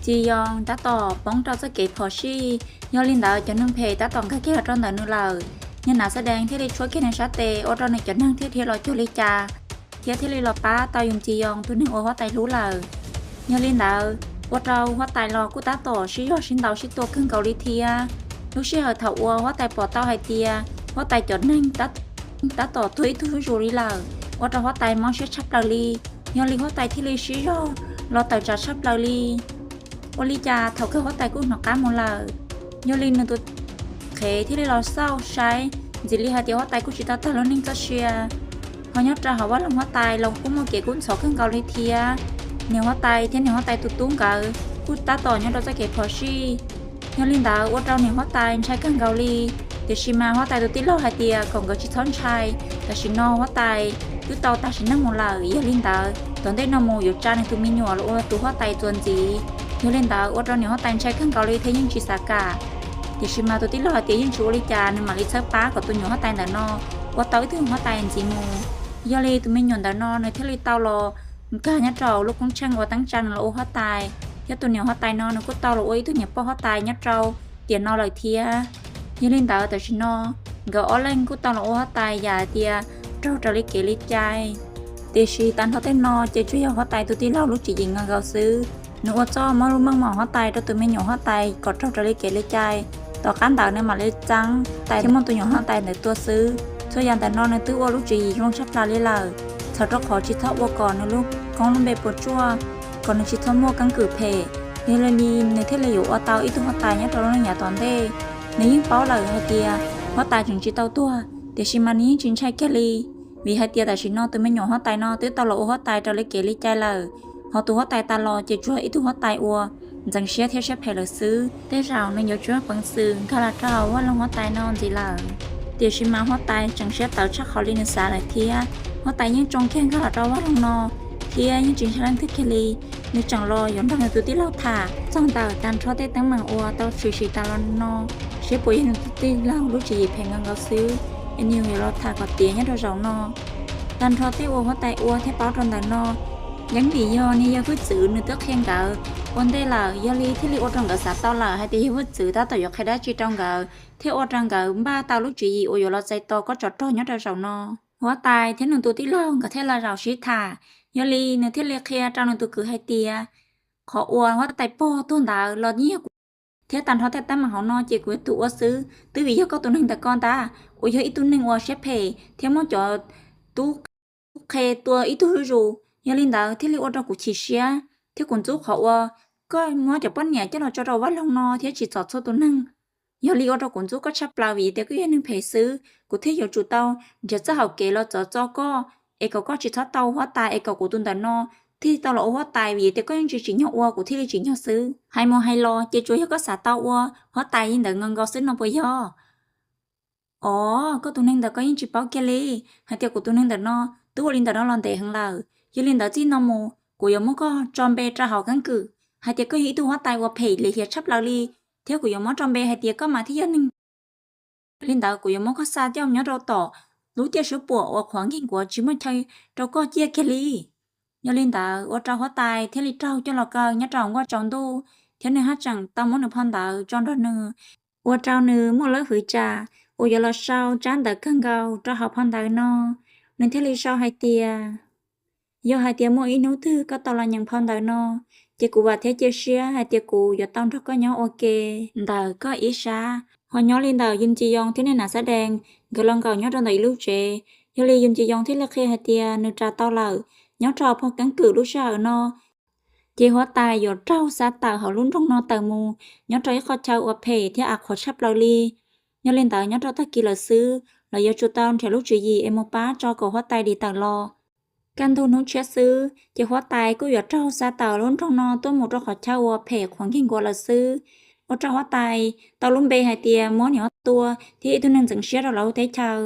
Ci Yoo tab tom poob rau txoj kev phom sij, yog li ntawd cov neeg phem tab tom nkag kiag los rau ntawm nws lawm. Niag Nas Xab Dees thiaj li tshuab kiag nws sab tes ua rau nws cov neeg thiaj dhia los cuag li cas, thiab thiaj li los pab tau Yun Ci Yoo tus neeg uas huab tais hlub lawm. Yog li ntawd ua rau huab tais los kuj tab tom sib zog sib ntaus sib tua kawg nkaus li thiab. Lub sij hawm thaum uas huab tais pom tau hais tias huab tais cov neeg tab tom tuag ib tug zuj zus li lawm, ua rau huab tais mob siab tshaj plaws li. Yog li huab tais thiaj li sib zog los tawm tsam tshaj plaws li. Ua li cas thaum kawg huab tais kuj hnov qab mus lawm. Yog li nws tus qhev thiaj li los xauj saib, ntxim li hais tias huab tais kuj tsis tau tag lub neej txoj sia. Ho nyob rau hauv vaj loog huab tais los kuj muaj kev kub ntxhov kawg nkaus li thiab. Niam huab tais thiab niam huab tais tus tub nkawd kuj tab tom nyob rau txoj kev phom sij. Yog li ntawd ua rau niam huab tais ntshai kawg nkaus li, tiam sis mas huab tais tus tij laug hais tias kom nkawd tsis txhob ntshai, tam sim no huab tais twb tau tag sim neej mus lawm. Yog li ntawd tom ntej no mus yuav tsa nws tus me nyuam los ua tus huab tais txuas ntxiv. Yog li ntawd ua rau niam huab tais ntshai kawg nkaus li thiab yeej tsis xav kam. Tiam sis mas tus tij laug hais tias yeej tsis ua li cas, nws mam li txhawb pab kom tus nyuam huab tais ntawm no ua tau ib tug huab tais ntxiv mus. Yog li tus me nyuam ntawm no nws thiaj li tau los nkag nyob rau lub koob tsheej uas teeb tsa nws los ua huab tais, thiab tus niam huab tais no nws kuj tau los ua ib tug niam poj huab tais nyob rau tiam no lawm thiab. Yog li ntawd tam sim no nkawd ob leeg kuj tau los ua huab tais yam hais tias raug raws li kev li cai. Tiam sis tag nrho tej no ces tsuas yog huab tais tus tij laug lub tswv yim nkaus xwb. Nws ua txuj muab lub meej mom huab tais rau tus me nyuam huab tais kom raug raws li kev li cai. Tom qab ntawd nws mam li txeeb tais thiab muab tus nyuam huab tais ntawd tua xwb. Txhua yam ntawm no nws twb ua lub tswv yim zoo tshaj plaws li lawm, txhawm rau qhov tsis txhob ua kom nws lub koob lub npe puas tsuaj, kom nws tsis txhob muaj keeb kwm phem. Yog li nws thiaj li yuav ua tau ib tug huab tais nyob rau lub neej yav tom ntej. Nws yeej paub lawm hais tias huab tais tseem tsis tau tuag, tiam sis mas nws yeej tsis ntshai kiag li, vim hais tias tam sim no tus me nyuam huab tais no twb tau los ua huab tais raws li kev li cai lawm. Ho tus huab tais tas los ces tsuas ib tug huab tais uas ntxeev siab thiab siab phem lawm xwb. Tej zaum nws yuav tsis muaj peev xwm nkag los rau hauv vaj loog huab tais no ntxiv lawm. Tiam sis mas huab tais tseem siab tawv tshaj qhov li nws xav lawm thiab. Huab tais yeej tsoo kiag nkag los rau vaj loog no thiab yeej tsis ntshai leej twg kiag li. Nws tseem los yuav nrog nws tus tij laug tham txog ntawm tag nrho tej teeb meem uas tau tshwm sim tas los no, seb puas yog nws tus tij laug lub tswv yim phem nkaus nkaus xwb, es nws yuav los tham kom tiav nyob rau zaum no. Tag nrho tej uas huab tais ua thiab paub rau ntawm no, yeej vim yog niag yawg hwj txwv nws twb qhia nkawd ua ntej lawm, yog li thiaj li ua rau nkawd xav tau lawm hais tias yawg hwj txwv tab tom yuav qhia dab tsi rau nkawd thiab ua rau nkawd npaj tau lub tswv yim uas yuav los txais tos kob tsov rog nyob rau zaum no. Huab tais thiab nws tus tij laug nkawd thiaj los zaum sib tham, yog li nws thiaj li qhia rau nws tus kwv hais tias, qhov uas huab tais pog tuag ntawd los yeej yog kuv, thiab tag nrho tej teeb meem hauv no ces kuv yog tus ua xwb, twb vim yog koj tus neeg ntawm ko ntag uas yog ib tug neeg uas siab phem thiab muab cov tub qhe tua ib tug zuj zus. Yog li ntawd thiaj li ua rau kuv chim siab thiab kuv ntxub qhov uas koj muab cov poj niam coj los tso rau vaj loog no thiab tsim txom txhua tus neeg. Yog li ua rau kuv ntxub koj tshaj plaws vim tias koj yog neeg phem xwb, kuv thiaj yuav tsum tau nrhiav txoj hau kev los txov txo koj, es kom koj tsis txhob tau huab tais, es kom kuv tus ntawm no thiaj tau los ua huab tais, vim tias koj yeej tsis tsim nyog ua, kuv thiaj li tsim nyog xwb. Hais mus hais los ces tsuas yog koj xav tau ua huab tais li ntawd nkaus nkaus xwb no puas yog? Os, koj tus neeg ntawm ko yeej tsis paub kiag li hais tias kuv tus neeg ntawm no twb ua li ntawm no los ntev heev lawm. Yog li ntawd txij no mus kuv yuav muab koj tso npe rau hauv keeb kwm hais tias koj yog ib tug huab tais uas phem lim hiam tshaj plaws li, thiab kuv yuav muab tso npe hais tias koj mas thiaj yog neeg. Yog li ntawd kuv yuav muab koj xa coj nyob rau tom lub tiaj suab puam uas qhuav nkeeg nkuav tsis muaj chaw rau koj ciaj kiag li. Yog li ntawd ua rau huab tais thiaj li raug coj los kaw nyob rau hauv nkuaj tsaus ntuj, thiab nws haj tseem tau muab nws phau ntawv tso nrog nws, ua rau nws muaj lub hwv tsam uas yuav los sau tsab ntawv kawg nkaus rau hauv phau ntawv no. Nws thiaj li sau hais tias, yog hais tias muaj ib hnub twg koj tau los nyeem phau ntawv no, ces kuv vam thiab cia siab hais tias kuv yuav tau nrog koj nyob ua ke ntawm koj ib sab. Ho nyob li ntawm Yun Ci Yoo thiab niag Nas Xab Dees nkawd los nkaum nyob rau ntawm ib lub tsev. Yog li Yun Ci Yoo thiaj li qhia hais tias nws ras tau lawm, nyob rau phau keeb kwm lub sij hawm no ces huab tais yuav raug xa tawm hauv lub nroog no tawm mus nyob rau ib qho chaw uas phem thiab av qhuav tshaj plaws li. Yog li ntawd nyob rau tag kis lawm xwb los yuav tsum tau nrhiav lub tswv yim es mus pab tso kom huab tais dim tawm los. Kaj ntug hnub tshiab xwb ces huab tais kuj yuav raug xa tawm lub nroog no tuaj mus rau qhov chaw uas phem qhuav nkeeg nkuav lawm xwb. Ua rau huab tais tau lub npe hais tias muab niam huab tais tua thiab ib tug neeg ntxeev siab rau lawv lub teb chaws.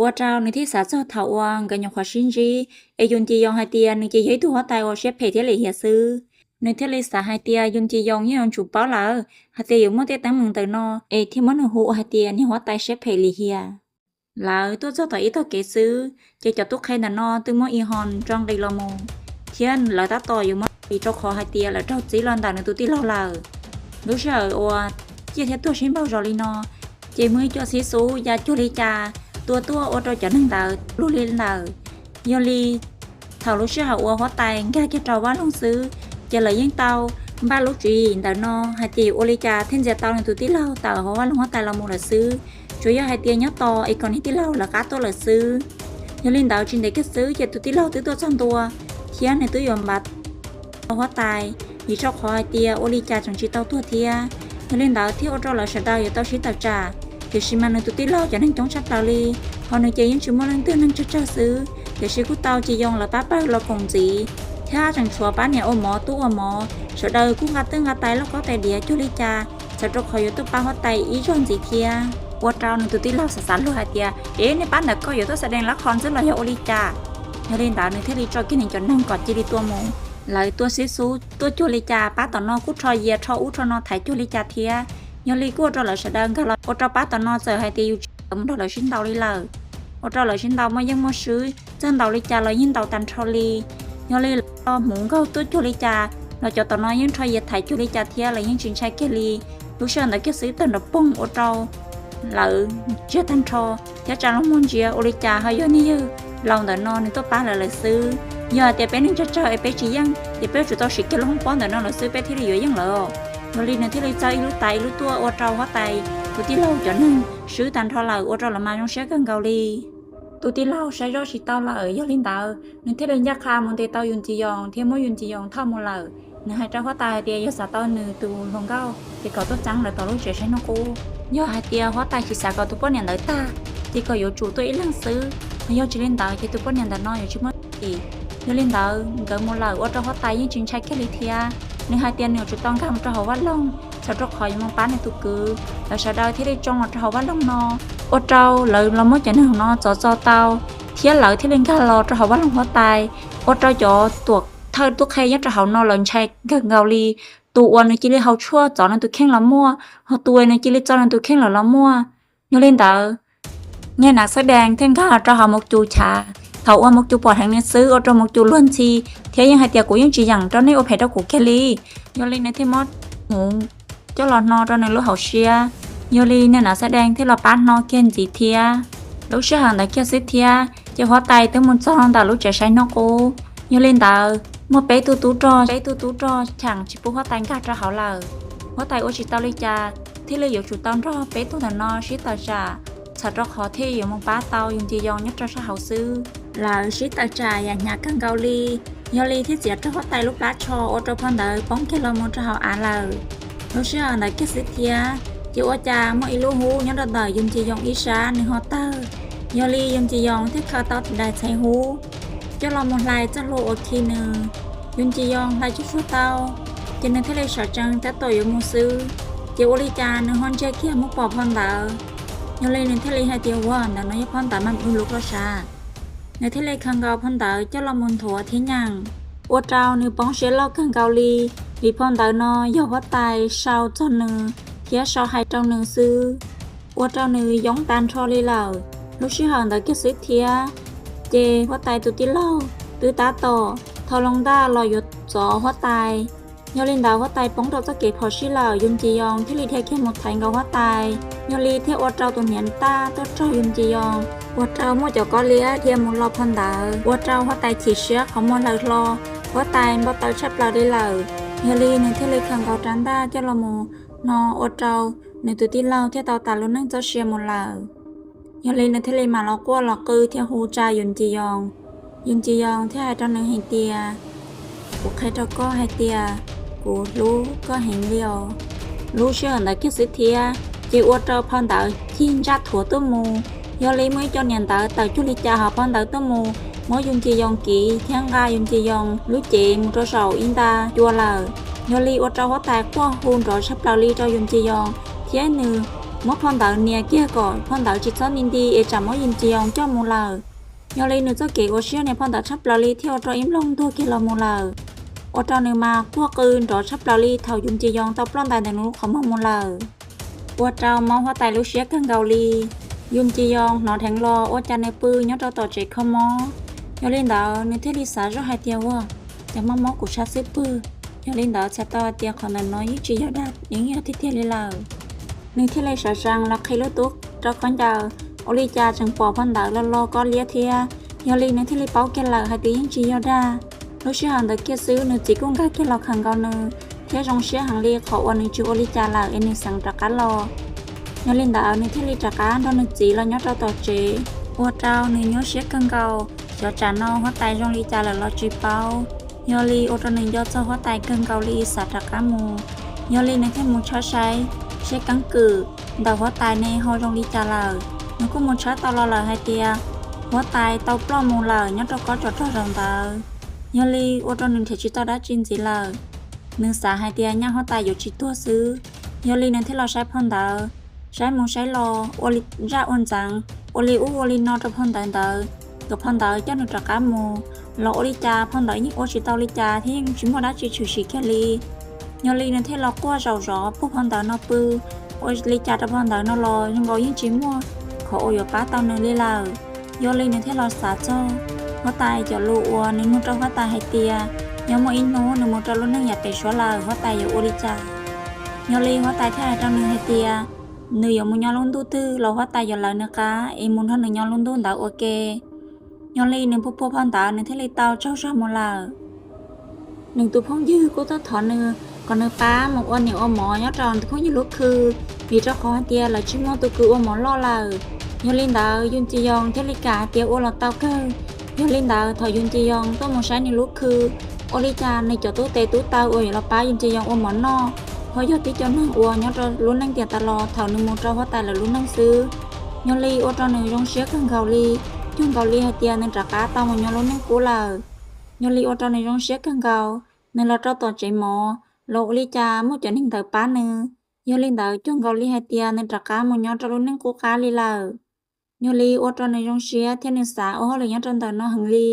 Ua rau nws thiaj xav txog thaum uas nkawd nyuam qhuav sib ntsib es Yun Ci Yoo hais tias nws ces yog ib tug huab tais uas siab phem thiab lim hiam xwb. Nws thiaj li xav hais tias Yun Ci Yoo yeej yuav tsum paub lawm hais tias yuav muaj tej teeb meem ntawm no es thiaj muab nws hu ua hais tias niag huab tais siab phem lim hiam. Lawv tuaj txog tom ib tog kev xwb ces cov tub qhe ntawm no twb muab I Hon tso nqis los mus, thiab lawv tab tom yuav muab, vim rau qhov hais tias lawv raug txib los ntawm nws tus tij laug lawm. Lub sij hawm uas ciaj thiab tuag sib npaug zos li no, ces muaj ib co xib xub ya cuag li cas tua tuaj ua rau cov neeg ntawd luag li ntawd. Yog li thaum lub sij hawm uas huab tais nkag kiag rau vaj loog xwb, ces lawv yeej tau npaj lub tswv yim ntawm no hais tias ua li cas thiaj ntxias tau nws tus tij laug tawm hauv vaj loog huab tais los mus lawm xwb. Tsuas yog hais tias nyob tos es kom niag tij laug lawv qab tuaj lawm xwb. Yog li ntawd tsis ntev kiag xwb ces tus tij laug twb tuaj txog ntua, thiab nws twb yuav npav huab tais, vim rau qhov hais tias ua li cas tseem tsis tau tuag thiab. Yog li ntawd thiaj ua rau lawv sawv daws yuav tau sib tawm tsam, tiam sis mas nws tus tij laug cov neeg coob tshaj plaws li, ho nws ces yeej tsis muaj leej twg, neeg tsawg tsawg xwb, tiam sis kuj tau Yum Ci Yoos lawv pab pawg los koom ntxiv, thiab tseem tshuav pab niam ua mov tub ua mov, sawv daws kuj nqa twj nqa tais loj kob tais diav cuag li cas, txhawm rau qhov yuav tuaj pab huab tais ib zaug ntxiv thiab. Ua rau nws tus tij laug xav xav luag hais tias, ev, nej pab ntawm ko yuav tuaj xa dees lab qho ntxwb los yog ua li cas? Yog li ntawd nws thiaj li tso kiag nws cov neeg kom cia li tua mus. Lawv tua xib xub tuaj cuag li cas, pab tom no kuj rho yias rho ub rho no thaiv cuag li cas thiab. Yog li kuj ua rau lawv sawv daws nkag los ua rau pab tom no txawm hais tias yus tsis mus nrog lawv sib ntaus li lawm. Ua rau lawv sib ntaus muaj yeej muaj swb, txawj ntaus li cas los yeej ntaus tag nrho li. Yog li lawv hmuv nkaug tuaj cuag li cas los cov tom no yeej rho yias thaiv cuag li cas thiab, lawv yeej tsis ntshai kiag li. Lub sij hawm ntawd kiag xwb tawg nrov poog ua rau lawv ntsiag tag nrho, thiab tsa lub muag ntsia ua li cas ho yog niag yawg laus ntawm no nws tuaj pab lawv lawm xwb. Yog hais tias peb neeg tsawg tsawg es peb tsis yeej ces peb yuav tsum tau siv kiag lub hoob pob ntawm no lawm xwb peb thiaj li yuav yeej lawv. Yog li nws thiaj li txawb ib lub tais ib lub tuaj ua rau huab tais tus tij laug cov neeg swb tag nrho lawm, ua rau lawv mas zoo siab kawg nkaus li. Tus tij laug saib zoj tsis tau lawm, yog li ntawd nws thiaj li ncaj qha mus ntes tau Yum Ci Yoos thiab muab Yum Ci Yoos thauj mus lawm. Nws hais rau huab tais hais tias yog xav tau nws tus hluas nkauj ces kom tuaj txeeb lawv tom lub tsev saib hnub qub. Yog hais tias huab tais tsis xav kom tus poj niam ntawd tag, ces kom yuav tsum tuaj ib leeg xwb, yog tsis li ntawd ces tus poj niam ntawm no yuav tsis muaj txim. Yog li ntawd nkawd mus lawm ua rau huab tais yeej tsis ntshai kiag li thiab. Nws hais tias nws yuav tsum tau nkag mus rau hauv vaj loog txhawm rau qhov yuav mus pab nws tus kwv. Lawv sawv daws thiaj li tsoo los rau hauv vaj loog no, ua rau lawv los muab cov neeg no txov txo tau, thiab lawv thiaj li nkag los rau hauv vaj loog huab tais, ua rau cov tuam thawj tub qhe nyob rau hauv no lawv ntshai kawg nkaus li. Tus uas nws cia li haus tshuaj txov nws tus kheej los muaj, ho tus uas nws cia li txo nws tus kheej lawm los muaj. Yog li ntawd, niag Nam Xab Dees thiaj nkag los rau hauv Mus Cus chav. Thaum uas Mus Cus pom heev nws xwb ua rau Mus Cus luag ntxhi, thiab yeej hais tias kuv yeej tsis yeem rau nej ua phem rau kuv kiag li. Yog li nws thiaj muab hmuv coj los hno rau nws lub hauv siab. Yog li niag Nam Xab Dees thiaj los pab hno kiag ntxiv thiab. Lub sij hawm ntawd kiag xwb thiab ces huab tais twb mus txog ntawm lub tsev saib hnub qub. Yog li ntawd muaj peb tug tub rog, peb tug tub rog cheem tsis pub huab tais nkag rau hauv lawm. Huab tais ua tsis tau li cas, thiaj li yuav tsum tau nrog peb tug ntawm no sib tawm tsam, txhawm rau qhov thiaj yuav mus pab tau Yum Ci Yoos nyob rau sab hauv xwb. Lawv sib tawm tsam yam hnyav kawg nkaus li, yog li thiaj txiav rau huab tais lub plab tsho ua rau phau ntawv poob kiag los mus rau hauv av lawm. Lub sij hawm ntawd kiag xwb thiab, ces ua cas muaj ib lub hub nyob rau ntawm Yum Ci Yoos ib sab nws ho tawg. Yog li Yum Ci Yoos thiaj khaws tau daim txhais hub coj los mus hlais txoj hlua uas khi nws. Yum Ci Yoos hlais tsuag tsuag tau, ces nws thiaj li sawv tsees tab tom yuav mus xwb, ces ua li cas nws ho ntsia kiag muab pom phau ntawv. Yog li nws thiaj li hais tias, ua, ntawm no yog phau ntawv mam u lus koj sav. Nws thiaj li khaws nkaus phau ntawv coj los mus nthuav thiab nyeem, ua rau nws poob siab loj kawg nkaus li, vim phau ntawv no yog huab tais sau txog nws thiab sau hais rau nws xwb, ua rau nws yoob tag nrho li lawm. Lub sij hawm ntawd kiag xwb thiab, ces huab tais tus tij laug twb tab tom thau loo ntaj los yuav txov huab tais. Yog li ntawd huab tais poob rau txoj kev phom sij lawm, Yum Ci Yoos thiaj li dhia kiag mus thaiv nkaus huab tais. Yog li thiaj ua rau tus hniav ntaj tuaj raug Yum Ci Yoos, ua rau muaj cov kob liab dhia mus lo phau ntawv, ua rau huab tais chim siab qhov muag hlawv hlo, huab tais npau taws tshaj plaws li lawm. Yog li nws thiaj li khaws nkaus rab ntaj coj los mus no, ua rau nws tus tij laug thiaj tau tas lub neej txoj sia mus lawm. Yog li nws thiaj li mam los quaj los qw thiab hu tsa Yum Ci Yoos. Yum Ci Yoos thiaj hais rau nws hais tias, kuv qhia rau koj hais tias kuv hlub koj heev li os. Lub sij hawm ntawd kiag xwb thiab, ces ua rau phau ntawv cig ntsaj thuav tuaj mus. Yog li muaj ib co niam ntawv tawm cuag li cas hauv phau ntawv tuaj mus, muab Yum Ci Yoos kiv thiab nqa Yum Ci Yoos lub cev mus rau saum ib nta cua lawm. Yog li ua rau huab tais quaj hu nrov tshaj plaws li rau Yum Ci Yoos, thiab nws muab phau ntawv nias kiag kom phau ntawv tsis txhob nti nti es tsam muab Yum Ci Yoos coj mus lawm. Yog li nws txoj kev ua siab nias phau ntawv tshaj plaws li thiaj ua rau ib nplooj ntuag kiag los mus lawm, ua rau nws mas quaj qw nrov tshaj plaws li thaum Yum Ci Yoos tau ploj ntais ntawm nws lub qhov muag mus lawm. Ua rau mob huab tais lub siab kawg nkaus li. Yum Ci Yoos hnov dheev los ua cas nws pw nyob rau tom tsev kho mob. Yog li ntawd nws thiaj li xav zoj hais tias, ua, ces mob mob kuv sab xub pwg. Yog li ntawd txhais tau hais tias qhov ntawm no yeej tsis yog dag, yeej yog tiag tiag li lawm. Nws thiaj li sawv tsees los qhib lub tub rau khaub ncaws, ua li cas tseem pom phau ntawv lo lo kob liab thiab. Yog li nws thiaj li paub kiag lawm hais tias yeej tsis yog dag. Lub sij hawm ntawd kiag xwb nws txiv kuj nkag kiag los khawm nkaus nws thiab zoo siab heev li qhov uas nws tsis ua li cas lawm es nws xeev rov qab los. Yog li ntawd nws thiaj li rov qab nrog nws txiv los nyob rau tom tsev, ua rau nws nyuaj siab kawg nkaus. Xyov tsam no huab tais zoo li cas lawm los tsis paub. Yog li ua rau nws nco txog huab tais kawg nkaus li xav rov qab mus. Yog li nws thiaj mus tshawb saib seb keeb kwm ntawm huab tais ne ho zoo li cas lawm. Nws kuj mus tshawb tau los lawm hais tias huab tais tau ploj mus lawm nyob rau kob tsov rog zaum ntawd. Yog li ua rau nws nrhiav tsis tau dab tsi ntxiv lawm. Nws xav hais tias nyaj huab tais yuav tsis tuag xwb. Yog li nws thiaj los saib phau ntawv, saib mus saib los ua li zaj ua ntxeev, ua li ub ua li no rau phau ntawv ntawd, kom phau ntawv coj nws rov qab mus. Los ua li cas phau ntawv yeej ua tsis tau li cas thiab yeej tsis muaj dab tsi tshwm sim kiag li. Yog li nws thiaj los quaj zaum zov puag phau ntawv no pw, ua li cas rau phau ntawv no los zoo nkaus yeej tsis muaj qhov uas yuav pab tau nws li lawm. Yog li nws thiaj los xav txog huab tais cov lus uas nws nug rau huab tais hais tias yog muaj ib hnub nws mus rau lub neej yav pem suab lawm huab tais yuav ua li cas. Yog li huab tais thiaj hais rau nws hais tias nws yuav mus nyob lub ntuj twg los huab tais yuav lawv nws qab es mus nrog nws nyob lub ntuj ntawd ua ke. Yog li nws puag puag phau ntawv nws thiaj li tau tsaug zog mus lawm. Nws tus phooj ywg kuj tuaj thov nws kom nws pab mus ua niam ua mov nyob rau nws tus phooj ywg lub khw, vim rau qhov hais tias lawv tsis muaj tus kws ua mov loj lawm. Yog li ntawd Yus Ntxwg Yoos thiaj li kam hais tias ua los tau kawg. Yog li ntawd thaum Yus Ntxwg Yoos tuaj mus saib nws lub khw, ua li cas nws cov tub tes tub taw uas yuav los pab Yus Ntxwg Yoos ua mov noj ho yog tib co neeg uas nyob rau lub neej tiam tas los thaum nws mus rau huab tais lawv lub neej xwb. Yog li ua rau nws zoo siab kawg nkaus li, cuag nkaus li hais tias nws rov qab tau mus nyob lub neej qub lawm. Yog li ua rau nws zoo siab kawg nkaus, nws los rau tom tsev mov los ua li cas muaj cov neeg ntawd pab nws. Yog li ntawd cuag nkaus li hais tias nws rov qab mus nyob rau lub neej qub qab li lawm. Yog li ua rau nws zoo siab thiab nws xav ua hauj lwm nyob rau ntawm no heev li.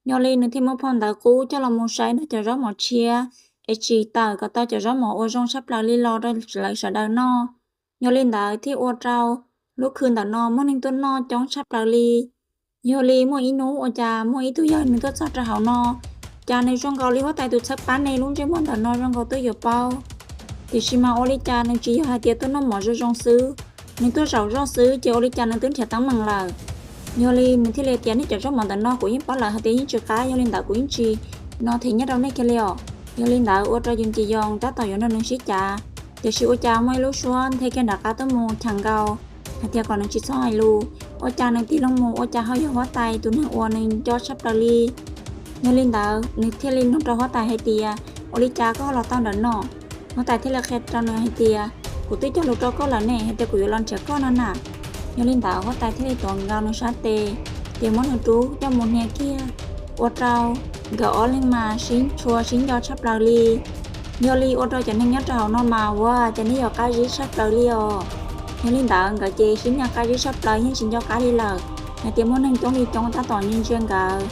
Yog li nws thiaj muab phau ntawv qub coj los mus saib nrog cov zaub mov tshiab, es tsim tawm kom tau cov zaub mov uas zoo tshaj plaws li los rau lawv sawv daws noj. Yog li ntawd thiaj ua rau lub khw ntawm no muaj neeg tuaj noj coob tshaj plaws li. Yog li muaj ib hnub ua cas muaj ib tug yawg nws tuaj txog rau hauv no, cas nws zoo nkaus li huab tais tus txhawb pab ne, lub ntsej muag ntawm no zoo nkaus twb yuav paub. Tiam sis mas ua li cas nws tsis yog hais tias tuaj noj mov zoo zoo xwb, nws tuaj zaum zoj xwb ces ua li cas nws twb nrhiav teeb meem lawm. Yog li nws thiaj li tias nej cov zaub mov ntawm no kuv yeej paub lawm hais tias yeej tsis qab, yog li ntawd kuv yeej tsis no them nyiaj rau nej kiag li os. Yog li ntawd ua rau Yus Ntxwg Yoos tab tom yuav nrog nws sib cav, tiam sis ua cas muaj ib lub suab nthe kiag nram qab tuaj mus cheem nkaus hais tias kom nws tsis txhob hais lus. Ua cas nws tig loo mus ua cas ho yog huab tais tus neeg uas nws nco tshaj plaws li. Yog li ntawd nws thiaj li nug rau huab tais hais tias ua li cas koj los tau ntawm no. Huab tais thiaj li qhia rau nws hais tias kuv twb cog lus rau koj lawm ne hais tias kuv yuav los nrhiav koj no na. Yog li ntawd huab tais thiaj li tuav nkaus nws sab tes, ces muab nws rub coj mus hnia kiag, ua rau nkawd ob leeg mas sib tshua sib nco tshaj plaws li. Yog li ua rau cov neeg nyob rau hauv no mas ua cas nej yuav qab zib tshaj plaws li os. Yog li ntawd nkawd ces sib nco qab zib tshaj plaws yeej tsis nco qab li lawm, hais tias muaj neeg coob li coob tab tom ntsia ntsia nkawd.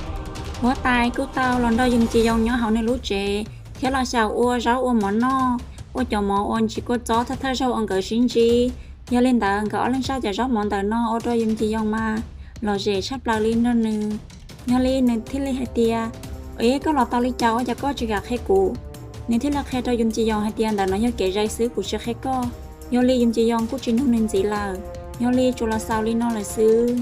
Huab tais kuj tau los nrog Yus Ntxwg Yoos nyob hauv nws lub tsev thiab los xyaum ua zaub ua mov noj, ua cov mov uas ntsis kua txob thawj thawj zaug uas nkawd sib ntsib. Yog li ntawd nkawd ob leeg saj cov zaub mov ntawm no ua rau Yus Ntxwg Yoos mas lom zem tshaj plaws li nrog nws. Yog li nws thiaj li hais tias, es koj los tau li cas ua cas koj tsis kam qhia kuv? Nws thiaj li qhia rau Yus Ntxwg Yoos hais tias ntawm no yog kev zais xwb, kuv tsis qhia koj. Yog li Yus Ntxwg Yoos kuj tsis nug nws ntxiv lawm, yog li tsuas los xaus li no lawm xwb.